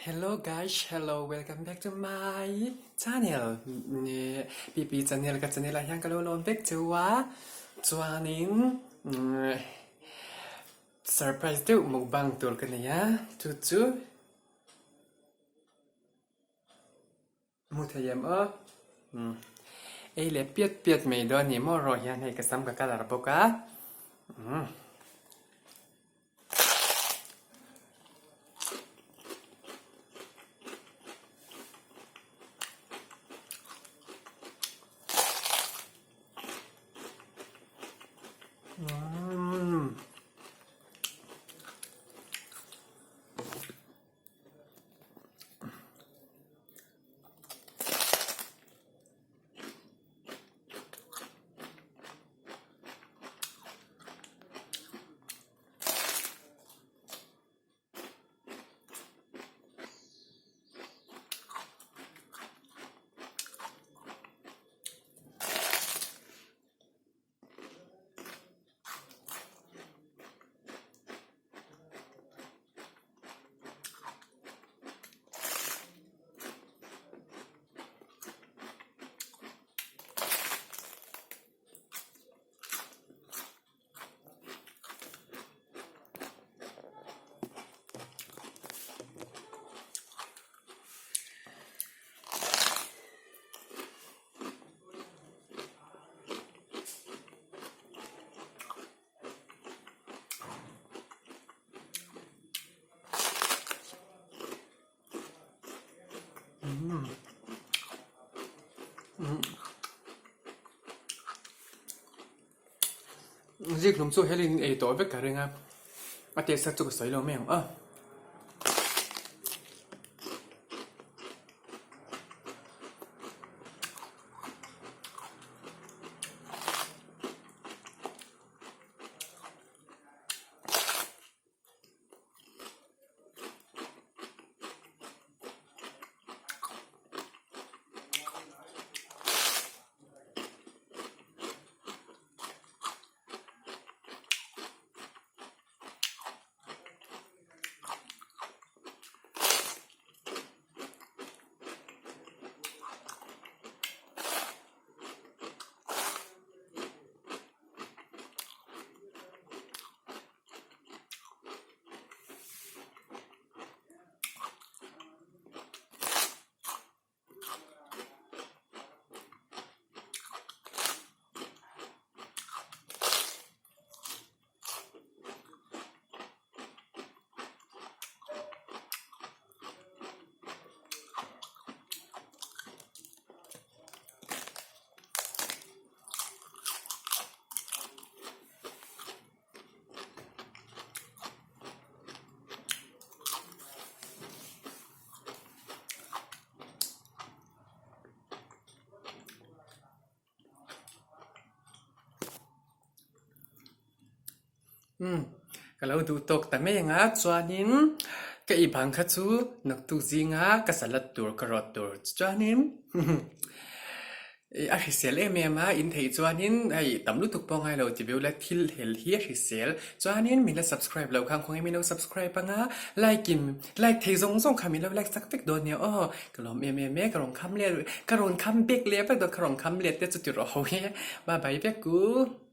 Hello guys, hello, welcome back to my channel. PP channel ka channel ah hian ka lo lawm vek cheu a. Chuanin surprise deuh mukbang tur ka nei a, chu chu Hmu thei em aw. Umm. Ei leh piat piat mai dawn ni maw rawh hian hei ka sam ka colour bawk a. Umm. Umm. Zikhlum chu helin ei tawh vek ka ring a, a taste chu ka sawi lo mai ang a. Umm ka lo duh tawk ta mai ang a chuanin ka ei bang kha chu naktuk zinga ka salad tur ka rawt tur chuanin Ih a hrisel em em a, in theih chuanin hei tam lutuk pawh ngai lo ti viau la thil hel hi a hrisel. Chuanin min la subscribe loh khan khawnge min lo subscribe anga like in like thei zawng zawng kha min lo like chak vek dawn nia aw. Ka lawm em em e, ka rawn kham leh ka rawn kham bek leh vek dawn ka rawn kham let te chu ti rawh ho e. Bye bye vek u.